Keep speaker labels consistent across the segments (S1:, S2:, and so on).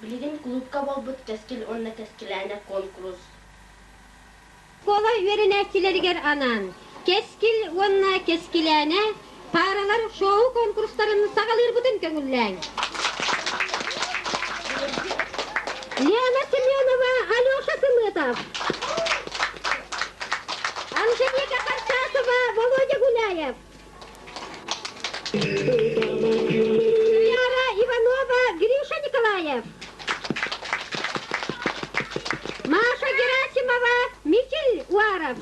S1: Билигин кулуупка буолбут Кэскил уонна Кэскилээнэ куонкурус.
S2: Оскуола үөрэнээччилэригэр анаан Кэскил уонна Кэскилээнэ пааралар шоу-конкурстарын саҕалыырбытын көҥүллээҥ. Лена Семенова, Алеша Сымытов, Анжелика Харчасова, Володя Гуляев, Туяра Иванова, Гриша Николаев, Маша Герасимова, Мичил Уаров,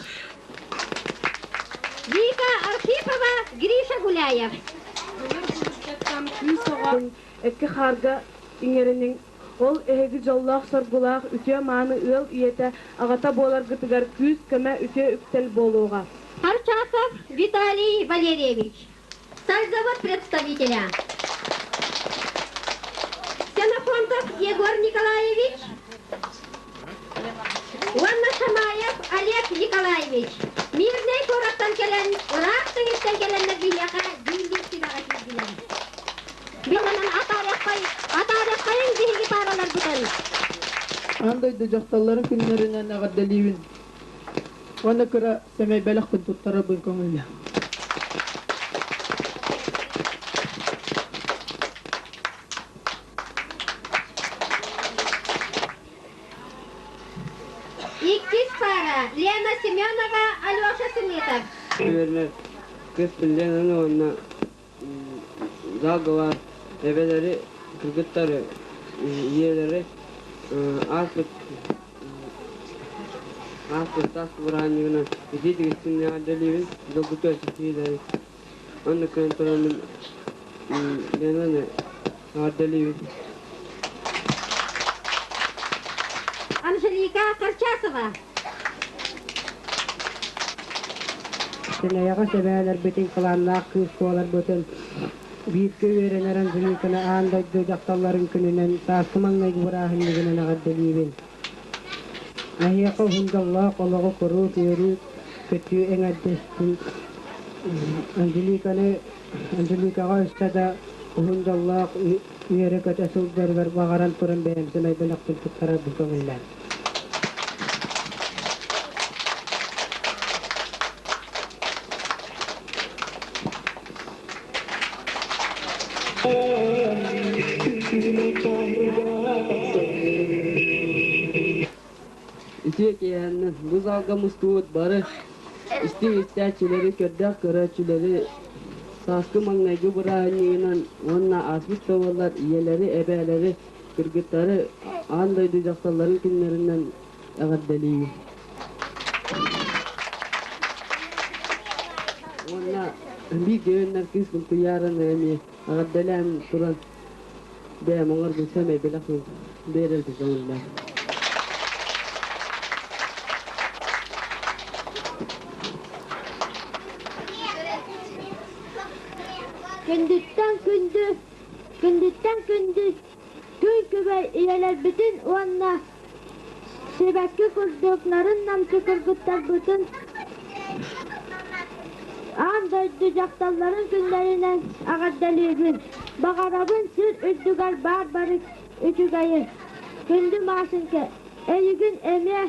S2: Вика Архипова, Гриша Гуляев.
S3: Кыыс оҕо экки хаарга иҥэриниҥ, ол эһиги дьоллоох-соргулаах үтүө-мааны ыал ийэтэ, аҕата буоларгытыгар күүс-көмө, үтүө үктэл буолуоҕа.
S2: Харчасов Виталий Валерьевич, стальзавод представителя. Ксенофонтов Егор Николаевич уонна Шамаев Олег Николаевич Мирнэй куораттан кэлэн, ыраах тыйыттан кэлэннэр биһиэхэ дьүүллүүр сүбэҕэ киирдилэр. Биланан атаарыаххайыҥ биһиги паараларбытын.
S4: Аан дойду дьахталларын күннэринэн эҕэрдэлиибин уонна кыра сэмэй бэлэхпин туттарарбын көҥүллэ.
S2: Иккис паара Лена Семенова, Алеша Сымытов.
S5: Үөрэнэр кыыс Ленаны уонна Заговар эбэлэри, кыргыттары, ийэлэри ааспыт ааспыт таас бырааһынньыгынан итии тигистиннэҕэрдэлиибин, долгутуо ситиилэри. Онно кыайан тураммын Ленаны эҕэрдэлиибин.
S2: Анжелика Харчасова.
S6: Сэнэйэҕэ сэбээлэрбитин кылааннаах кыыс куоларбытын бииргэ үөрэнэр Анжеликаны аан дойду дьахталларын күнүнэн сааскы маҥнайгы бырааһынньыгынан эҕэрдэлиибин. Эһиэхэ уһун дьоллоох олоҕу куруук үөрүү көтүү эҥэрдэстин. Анжеликаны Анжеликаҕа өссө да уһун дьоллоох үөрэ-көтө сылдьарыгар баҕаран туран бэйэм сэмэй бэлэхпин туттарарбын көҥүллээн.
S5: Үтүө киэһэннэн бу залга мустубут бары истиҥ истээччилэри, көрдөөх көрөөччүлэри сааскы маҥнайгы бырааһынньыгынан уонна ааспыт сыллар ийэлэри, эбээлэри, кыргыттары аан дойду дьахталларын күннэринэн эҕэрдэлиибин. Уонна биир гүөннэр кыыс Туйаараны эмиэ эҕэрдэлээн туран бэйэм оҥорбут сэмэй бэлэхпин биэрэргэ көҥүллээх.
S7: Күндүттэн күндү, күндүттэн күндү күн күбэй ийэлэрбитин уонна сибэкки курдук нарын-намчы кыргыттарбытын аан дойду дьахталларын күннэринэн эҕэрдэлиибин! Баҕарабын сир үрдүгэр баар бары үчүгэйи! Күндү Машенька, эйигин эмиэ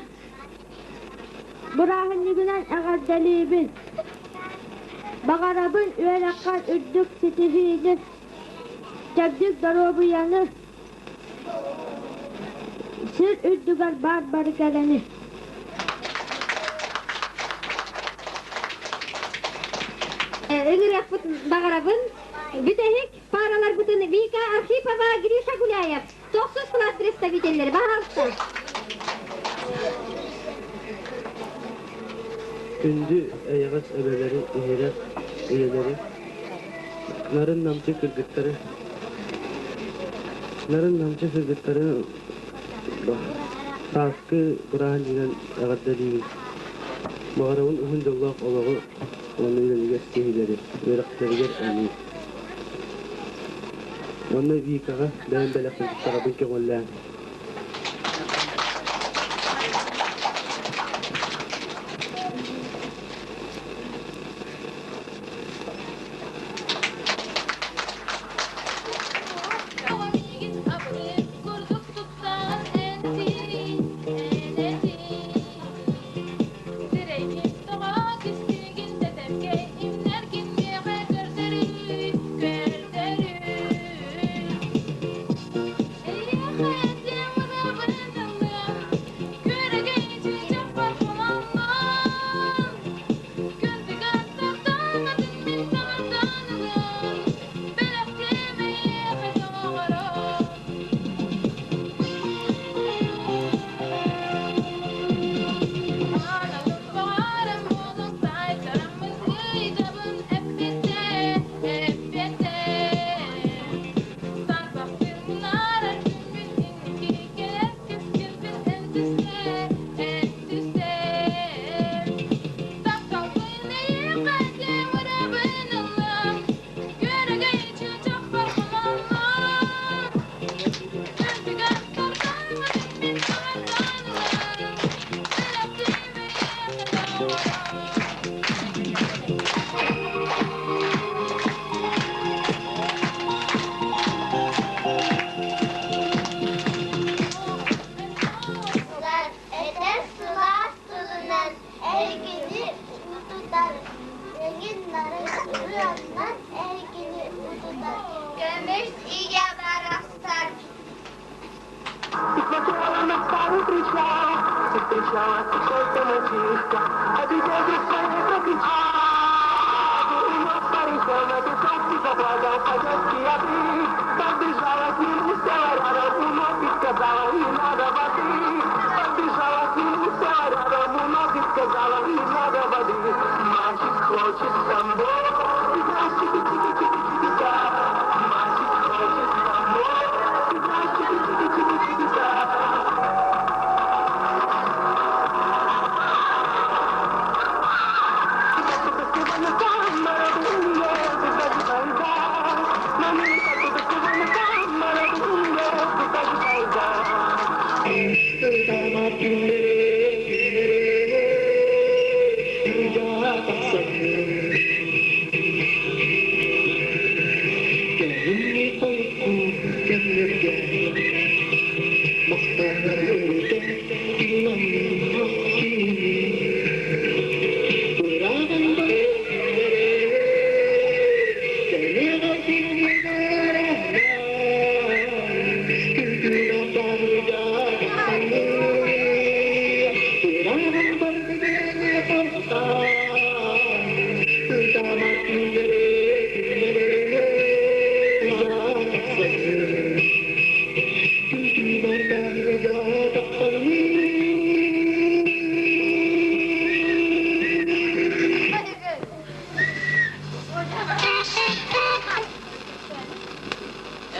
S7: бырааһынньыгынан эҕэрдэлиибин! Баҕарабын үөрэххэр үрдүк ситиһиини, чэбдик доруобуйаны, Сир үрдүгэр баар бары кэрэни
S2: Ыҥырыахпыт баҕарабын. Бүтэһик паараларбытын Вика Архипова, Гриша Гуляев, тохсус класс представителлэри, баһаалыста.
S5: Күндү эйэҕэс эбэлэри, иһирэх ийэлэри, нарын-намчы кыргыттары Нарын-намчы кыргыттары сааскы бырааһынньыгынан эҕэрдэлиибин. Баҕарабын уһун дьоллоох олоҕу уонна үлэлигэр ситиһиилэри, үөрэхтэригэр эмиэ. Уонна Викаҕа бэйэм бэлэхпин туттарабын көҥүллээн.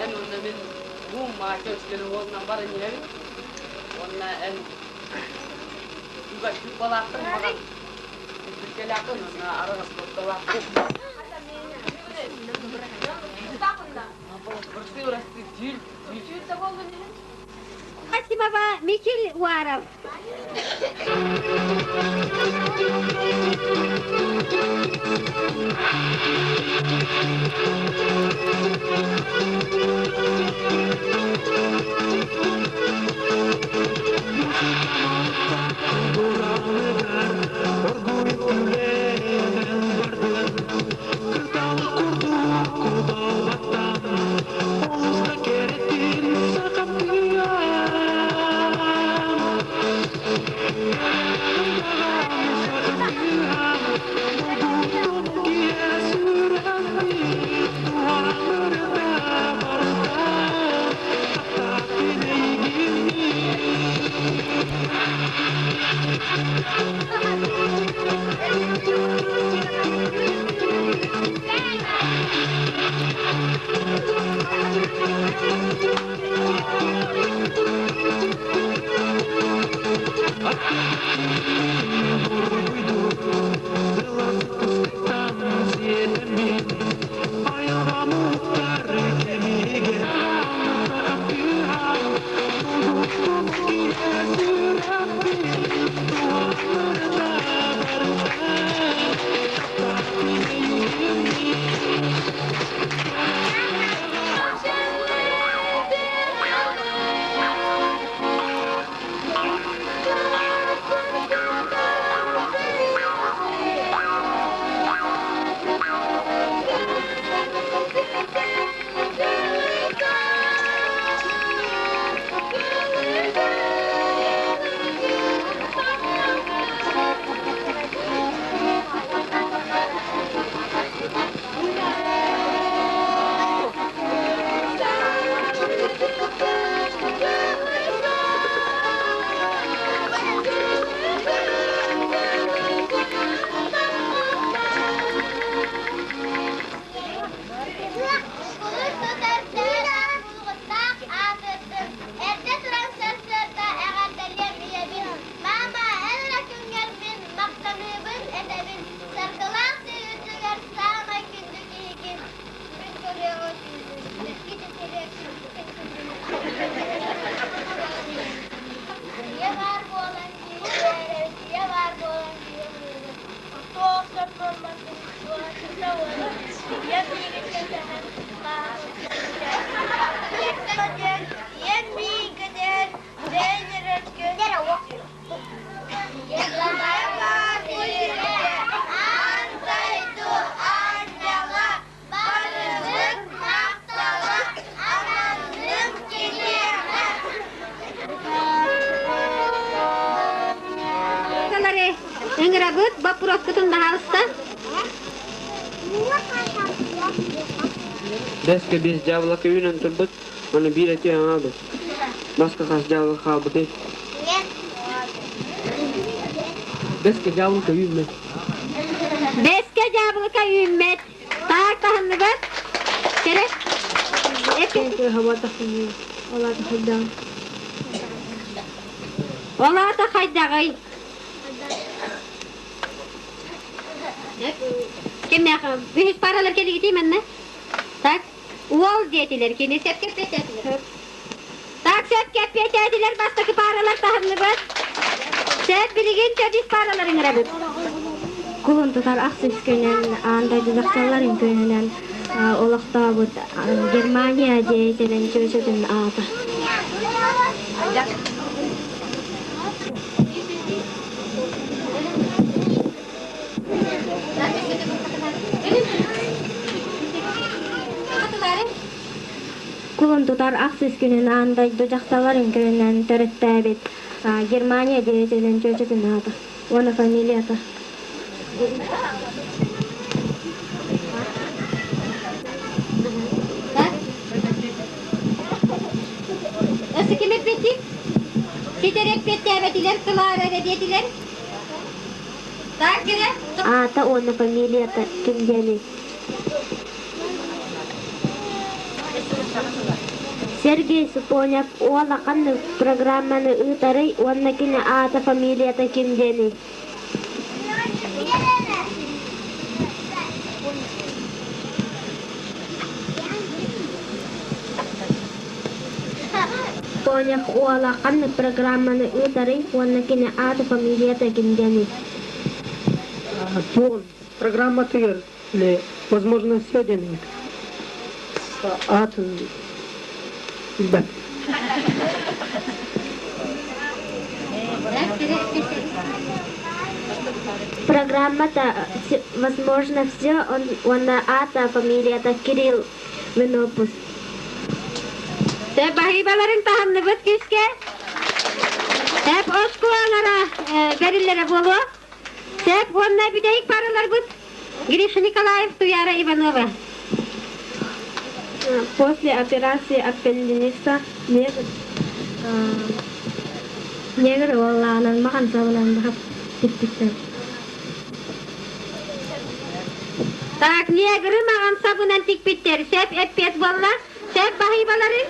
S5: Эн уонна мин бу маача өскөнө уолунан баран иһэбин. Уонна эн үгаччык балаахтын маҕан үрдүккэлээххин уонна араҕас куопталааххын. Бырастыы, бырастыы, түүл, түүл.
S2: Асимова Мичил Уаров. Ыҥырабыт, боппуруоскутун баһаалыста.
S5: Бэскэ биэс дьаабылака үүнэн турбут, аны биир этиэ аҥаабыт. Маска хас дьаабылака хаалбытый? Бэскэ дьаабылака үүммэт.
S2: Бэскэ дьаабылыка үүммэт. Таак таһынныбыт. Кэрэ. Ол аата хайдаҕый? Кимнээх үһүс паралар кэлигитий манна? Так, уол диэтилэр кини сөпкө эппиэттээтилэр. Так, сөпкө эппиэттээтилэр бастакы паралар таһынныбыт. Сөп билигин төрдүс паралар ыҥырабыт.
S8: Кулун тутар ахсыс күнүн аан дойду дьахталларын күнүнэн олохтообут Германия деятелин чүөчэтин аата. Кулун тутар ахсыс күнүн аан дойду дьахталларын күнүнэн төрүттээбит Германия деятелин чүөчэтин аата уонна фамилията.
S2: Өссө ким эппиэттиир? Ситэри эппиэттээбэтилэр, кылаара эрэ диэтилэр. Так, кэрэ.
S8: Аата уонна фамилията ким диэний? Сергей Супонев уола ханнык программаны ыытарый уонна кини аата фамилията ким диэний? Поняв уола ханнык программаны ыытарый уонна кини аата фамилията ким диэний?
S4: Туох программатыгар или возможно все диэн аатын билбэт.
S8: Программата возможно все уонна аата фамилията Кирилл Винопус.
S2: Тэ баһыыбаларын таһынныбыт күүскэ. Тэп оскуолалара бэриллэрэ буолуо. Тэп уонна бүтэһик параларбыт Гриша Николаев, Туяра Иванова.
S8: После операции аппендицита негр негр уоллаанан махан сабынан бахап типпиттэр.
S2: Так, негры маҕан сабынан тикпиттэр. Сөп эппиэт буолла. Сөп баһыыбалары.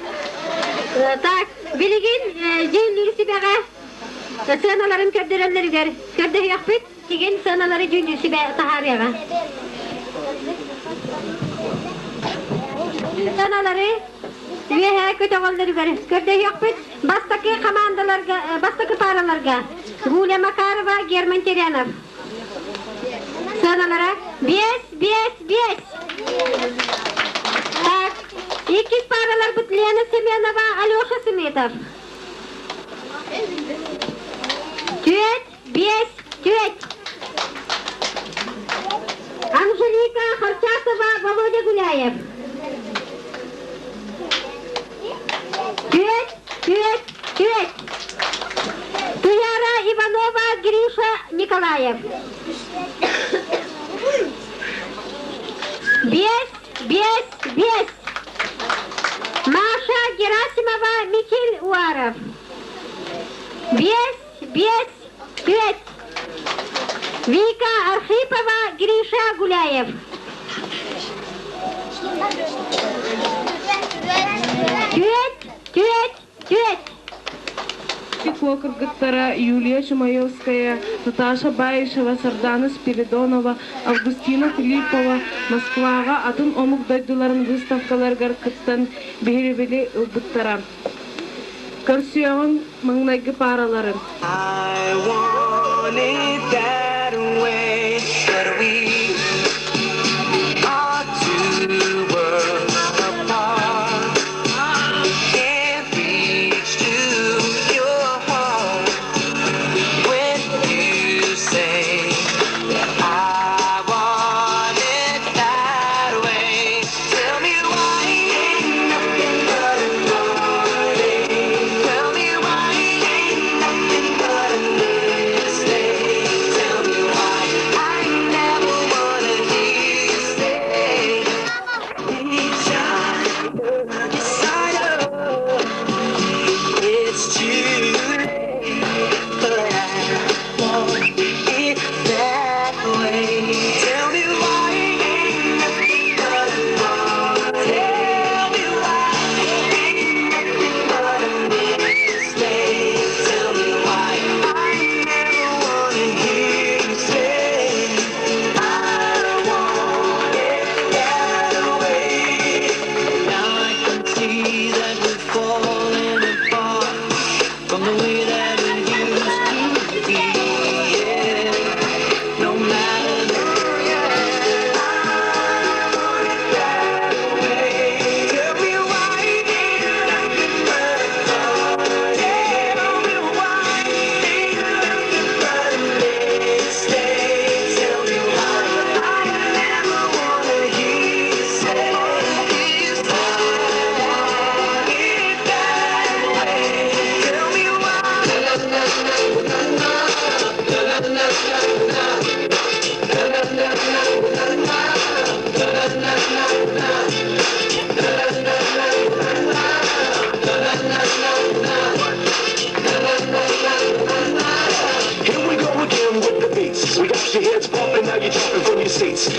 S2: Так, билигин дьүүллүүр сүбэҕэ сыаналарын көрдөрөллөрүгэр көрдөһүөхпүт. Тигин сыаналары дьүүллүүр сүбэ таһаарыаҕа. Сыаналары үөһээ көтөҕөллөрүгэр көрдөһүөхпүт. Бастакы командаларга, бастакы параларга Гуля Макарова, Герман Терянов. Сыаналара 5, 5, 5. Так, иккис параларбыт Лена Семенова, Алеша Сыметов. Түөрт, биэс, түөрт. Анжелика Харчасова, Володя Гуляев. Түөрт, түөрт, түөрт. Туяра Иванова, Гриша Николаев. Биэс, биэс, биэс. Маша Герасимова, Михаил Уаров. Биэс, биэс, түөрт. Вика Архипова, Гриша Гуляев. Түөрт, түөрт, түөрт.
S3: Куо кыргыттара Юлия Чумаевская, Наташа Баишева, Сардана Спиридонова, Августина Филиппова Москваҕа атын омук дойдуларын выставкаларыгар кыттан биһирэбили ылбыттара. Көрсүөҕүҥ маҥнайгы паараларын.
S9: I want it that way, but we are two worlds apart. Can't reach to your heart when you say that I want it that way. Tell me why ain't nothing but a heartache. Tell me why ain't nothing but a mistake. Tell me why.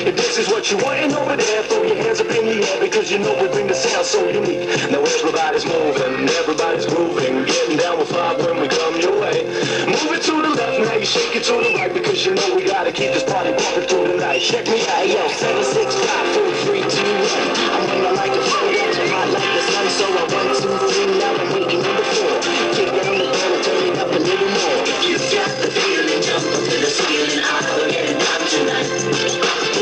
S9: If this is what you want over there, throw your hands up in the air because you know we bring the sound so unique. Now everybody's moving, everybody's grooving, getting down with five when we come your way. Move it to the left, now you shake it to the right because you know we gotta keep this party bumping through the night. Check me out, yo, 7, 6, 5, 4, 3, 2, 1. I'm on the like a flow, hot like the sun, so I 1, 2, 3, now I'm waiting number four. Kick it on the ground and turn it up a little more. If you got the feeling, jump up to the ceiling. I'll get it down tonight.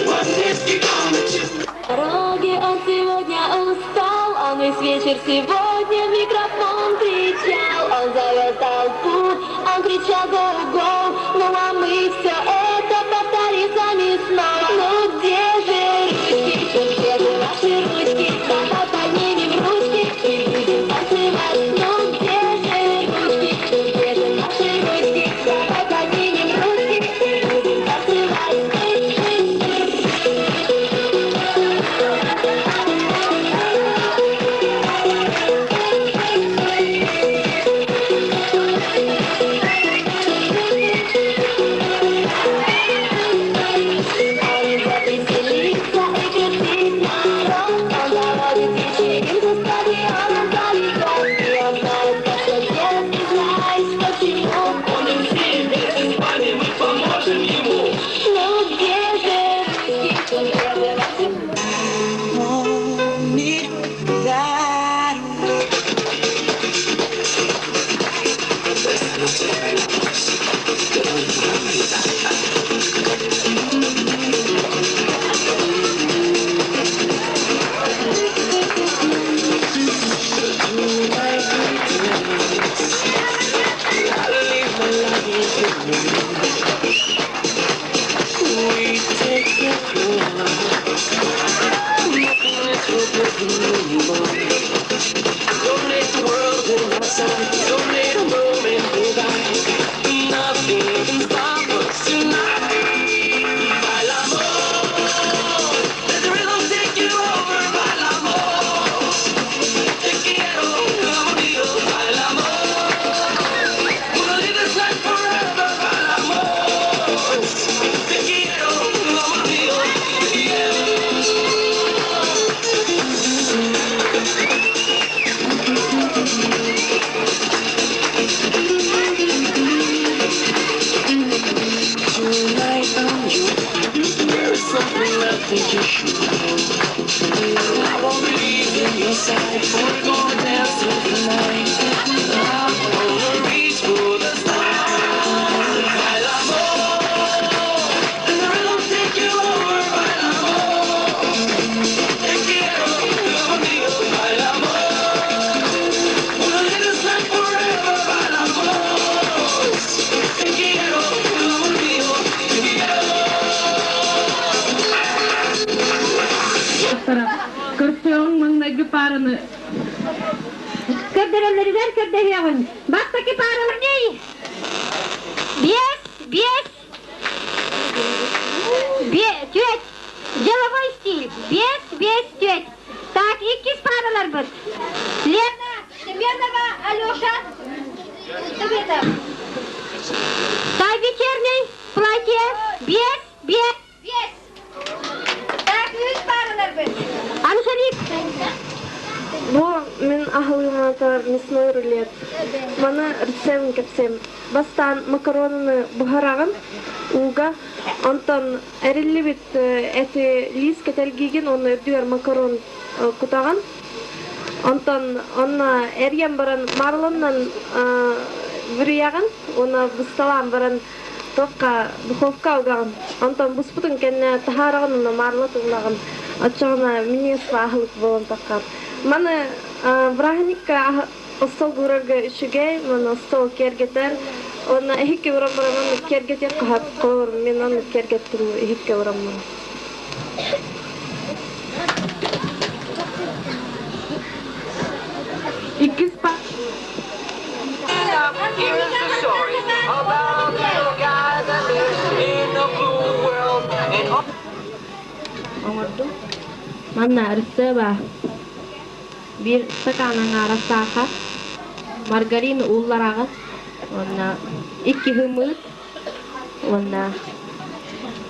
S9: One if you're gonna two.
S10: Дороге он сегодня устал, он весь вечер сегодня в микрофон кричал. Он зовет толпу, он кричал go-go, ну а мы все это повторим сами снова. Ну где же ручки, где же ваши ручки? Давай поднимем ручки и будем танцевать. Ну где же ручки, где же наши ручки? Давай поднимем ручки и будем танцевать. Он идет веселиться и крутить народ. Он заводит вечеринку стадионом далеко. И он знает, как все делать, и знаешь почему.
S9: Он вместе с вами мы поможем ему.
S10: Ну где же ручки, где же ваши
S9: Won't need that. Esta noche bailamos. Tonight we dance. I leave my luggage in the room. We take the floor. Nothing is forbidden anymore. Don't need the world in our sight. Don't need a moment to die. Nothing can stop us tonight. Bailamos. Let the rhythm take you over. Bailamos. Te quiero, amor mío. Bailamos. Wanna live this life forever. Bailamos. Te quiero, amor mío. Te quiero. Tonight I'm yours. There is something I think you should know. I won't be leaving your side. We're gonna dance through the night. I'm gonna reach for the stars. Bailamos. And the rhythm take you over. Bailamos. Te quiero, amor mío. Bailamos. Wanna live this life forever. Bailamos. Te quiero, amor mío. Te quiero.
S3: Көрсөҥ маҥнайгы паараны
S2: Көрдөрөллөрүгэр көрдөһүөҕүҥ. Бастакы пааралар дии. Биэс, биэс, түөрт. Деловой стиль. Биэс, биэс, түөрт. Так, иккис паараларбыт. Лена Семенова, Алеша Советов. Так, вечерний платье. Биэс, биэс, биэс. Так, үс паараларбыт. Анжелик.
S8: Бу мин аһылыгым аата мясной рулет. Маны рецебин кэпсиэм. Бастаан макаронаны буһараҕын ууга, онтон эриллибит эти лиис кэтэлгиигин уонна үрдүгэр макарон кутаҕын. Онтон онно эрийэн баран марлоннан бүрүйэҕин уонна бысталаан баран туохха духовка угаҕын. Онтон буспутун кэннэ таһаараҕын уонна марла тыллаҕын. Оччоҕуна минньигэс аһылык буолан таххар. Маны бырааһынньыкка остуол уурарга үчүгэй, маны остуол киэргэтэр. Уонна иһиккэ уран баран оннук киэргэтиэх хаһат холобур мин оннук киэргэттим иһиккэ ураммын.
S3: Иккис па
S9: Here's the story about a little guy that lives in a blue world. And all
S8: оҥордум. Манна ырысыаба биир ыстакаан аҥаара саахар, маргарин ууллараҕын уонна икки ымыыт уонна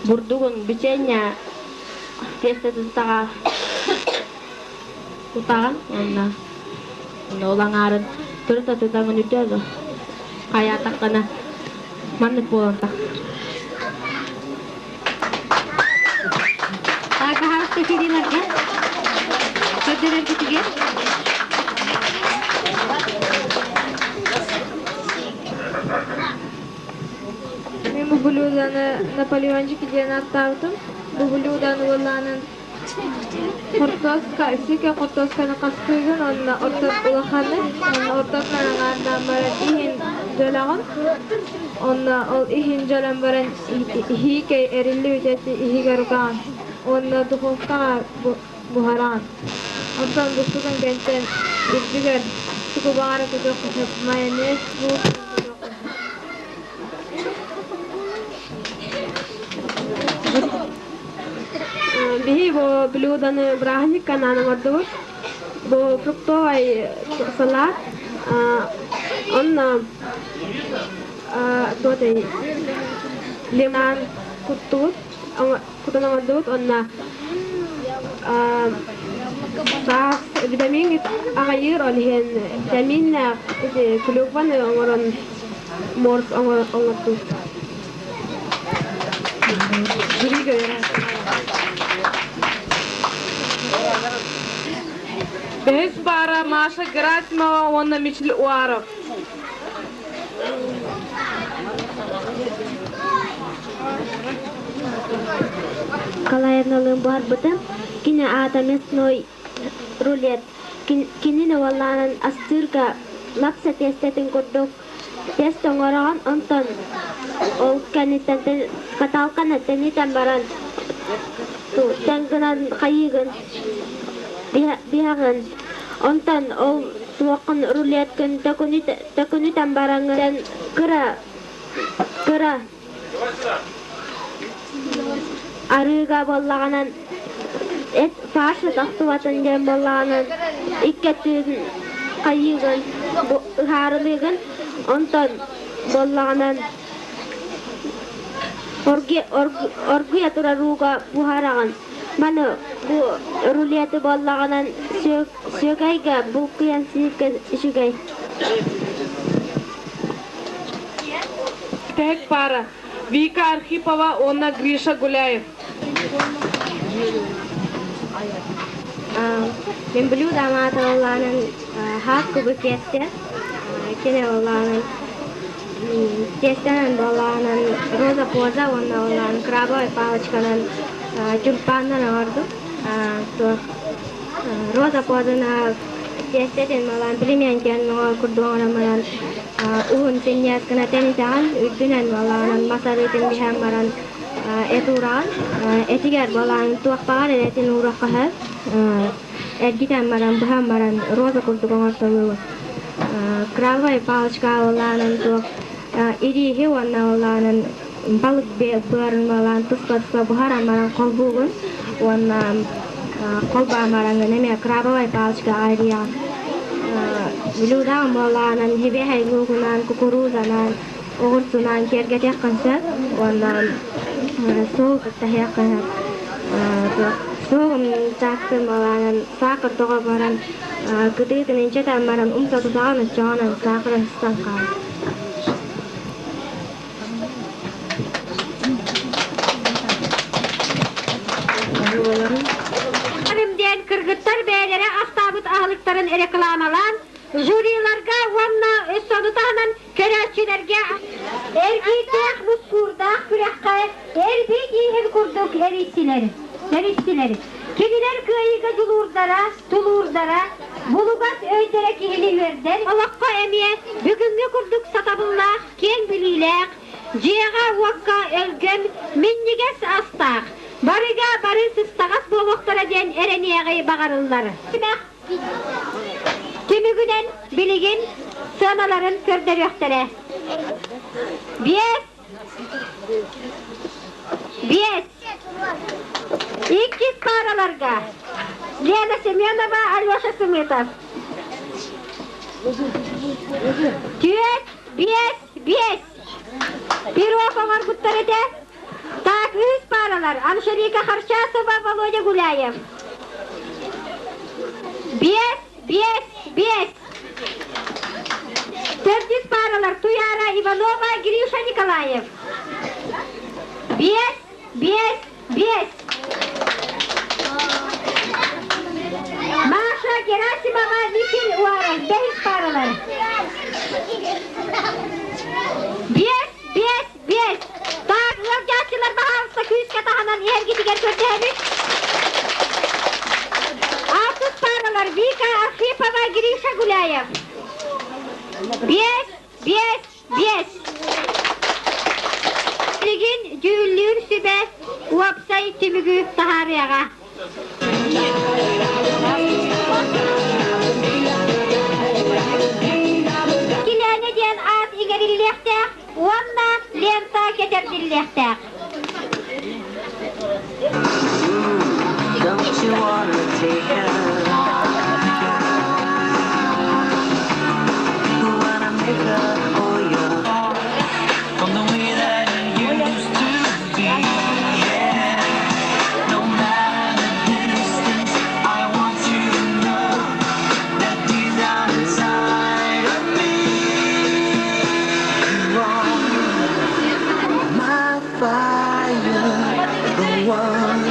S8: бурдугун бичиэнньэ
S11: Тиэстэтин таҕа кутаҕын уонна ол аҥаарын төрүт атыытаҥын үрдэ хайаатаххына маннык буолан тахсар.
S2: Пожалуйста, жюриларга көрдөрөргүтүгэр.
S12: Мин бу блюданы Наполеончик диэн ааттаабытым. Бу блюданы уоллаанын хортуоска, сике хортуосканы хастыыгын уонна орто улаханы, уонна ортотунан аҥаардаан баран иһин дьөлөҕүн. Онно ол иһин дьөлөн баран иһиикэй эриллибит эти иһигэр угаҕын уонна духовкаҕа буһараҕын. Онтон буспутун кэнтэн үрдүгэр тугу баҕара кутуохха сөп майонез, лук кутуохха сөп.
S8: Биһи бу блюданы бырааһынньыкка анаан оҥордубут. Бу фруктовай салат. Онно туотай лимон куттубут, кутан оҥордубут уонна саас витамин аҕайыыр, ол иһин витаминнээх ити клюкваны оҥорон морс оҥортубут.
S3: Бэһис паара Маша Герасимова уонна Мичил Уаров.
S7: Калаевналыын буһарбытым. Кини аата мясной рулет. Кинини уоллаанан астыырга лапса тиэстэтин курдук тест оҥороҕун, онтон ол кэнниттэн каталканы тэнитэн баран тэҥ гынан хайыыгын, биһэҕин. Онтон ол туоххун рулеткын төкүнүтэн бараҥҥын кыра кыра арыыга буоллаҕынан эт фарша тохтубатын диэн буоллаҕынан икки өттүн хайыыгын ыһаарылыыгын онтон буоллаҕынан оргуйа турар ууга буһараҕын маны бу рулеты буоллаҕынан сүөгэйгэ булкуйан сииргэ үчүгэй.
S3: Бүтэһик паара Вика Архипова уонна Гриша Гуляев.
S11: Мен блюдо амааталлаанын хаак кубы тиэстэ кини оллаанын тиэстэнэн буоллаанын роза поза уонна оллаан крабовай палочканан тюльпаннан оҥордум туох роза позаны тиэстэтин малаан племянкиан курдук оҥорон баран уһун синньиэс гына тэнитэҕин үрдүнэн буоллаҕынан мас арыытын биһэн баран эт уураҕын этигэр буолаан туох баҕар этин ууруохха сөп эргитэн баран быһан баран роза курдук оҥортолуубут крабовай палочка буоллаҕынан туох ирииһи уонна буоллаҕынан балык быарын буоллаҕын туспа-туспа буһаран баран холбуугун уонна холбоон бараҥҥын эмиэ крабовай палочкаҕа эрийэҕин блюдаҕын буоллаҕынан сибиэһэй луугунан кукурузанан оҕурсунан киэргэтиэххин сөп уонна суол кытта иһиэххин сөп суоҕум чааскын буоллаҕынан саахар тоҕо баран кытыытын инчэтэн баран умса тутаҕын оччоҕунан саахара сыстан хаалар.
S2: Диэн кыргыттар бэйэлэрэ астаабыт аһылыктарын рекламалаан жюриларга уонна өссө таһынан көрөөччүлэргэ эргиирдээх мускуурдаах күрэххэ эрбии тииһин курдук эрийсилэр эристилэр. Кинилэр кыайыыга дьулуурдара, тулуурдара, булугас өйдөрө киһини үөрдэр. Олоххо эмиэ бүгүҥҥү курдук сатабыллаах, киэҥ билиилээх, дьиэҕэ-уокка өлгөм, минньигэс астаах, барыга бары сыстаҕас буолуохтара диэн эрэниэҕи баҕарыллар. Түмүгүнэн билигин сыаналарын көрдөрүөхтэрэ. Биэс Биэс. Иккис паараларга Лена Семенова, Алеша Сымытов. Түөрт, биэс, биэс. Пирог оҥорбуттар этэ. Так, үс паралар. Анжелика Харчасова, Володя Гуляев. Биэс, биэс, биэс. Төрдүс паралар Туяра Иванова, Гриша Николаев. Биэс, биэс, биэс. Маша Герасимова, Михаил Уаров, бэһис паралар. Биэс, биэс, биэс. Так, ыалдьааччылар баһаалыста күүскэ таһынан иһэргитигэр көрдөһөбүт. Алтыс паралар Вика Архипова, Гриша Гуляев. Биэс, биэс, биэс. Билигин дьүүллүүр сүбэ уопсай түмүгү таһаарыаҕа. Килээнэ диэн аат иҥэриллиэхтээх уонна лента кэтэрдиллиэхтээх.
S9: Don't you wanna take her? Wanna make her all your From the way that it used to be, yeah. No matter the distance, I want you to know that deep down inside of me, you are my fire, the one.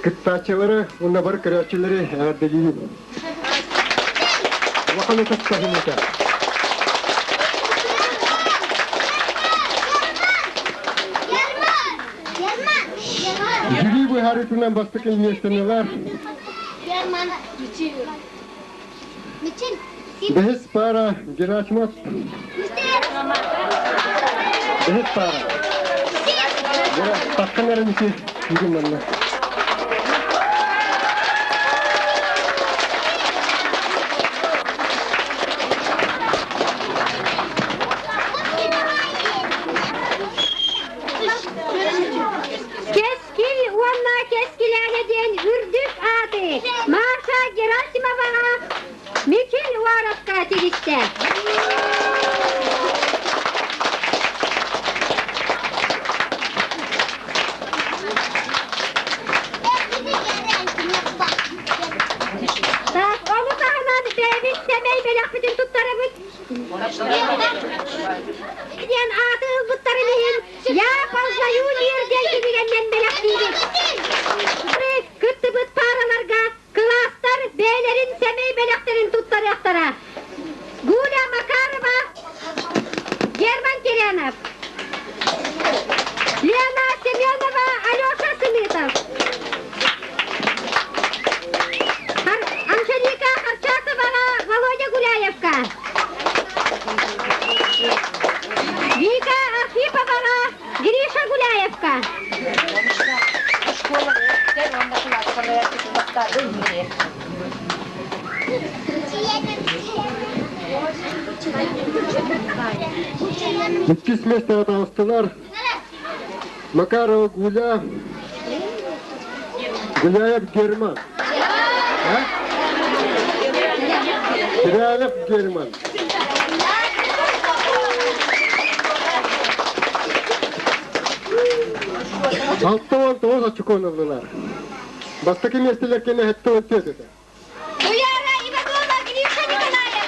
S13: Кыттааччылары уонна бары көрөөччүлэри эҕэрдэлиибин. Улахан ытык таһымыта. Жюри быһаарыытынан бастакы миэстэнилэр Бэһис пара Герасимов. Бэһис пара. Таххан эрэн ити бүгүн манна.
S2: Кэскил уонна Кэскилээнэ диэн үрдүк ааты Маша Герасимоваҕа Мичил Уаровка тигистэ. Так, ону таһынан бэйэбит сэмэй бэлэхпитин туттарабыт. Диэн ааты ылбыттарын иһин Я ползаю мир диэн кинигэннэн бэлэхтиибит. Кыттыбыт паараларга кылаастар бэйэлэрин сэмэй бэлэхтэрин туттарыахтара. Гуля Макарова, Герман Теренов, Лена Семенова, Алеша Сымитов, Анжелика Харчасоваҕа Володя Гуляевка, Вика Архиповаҕа Гриша Гуляевка.
S13: Иккис миэстэҕэ таҕыстылар Макарова Гуля, Гуляев Герман. Кирянов Герман. 69 очко ыллылар. Бастакы миэстэлэр кэннэ 74 этэ.
S2: Туяра Иванова, Гриша Николаев.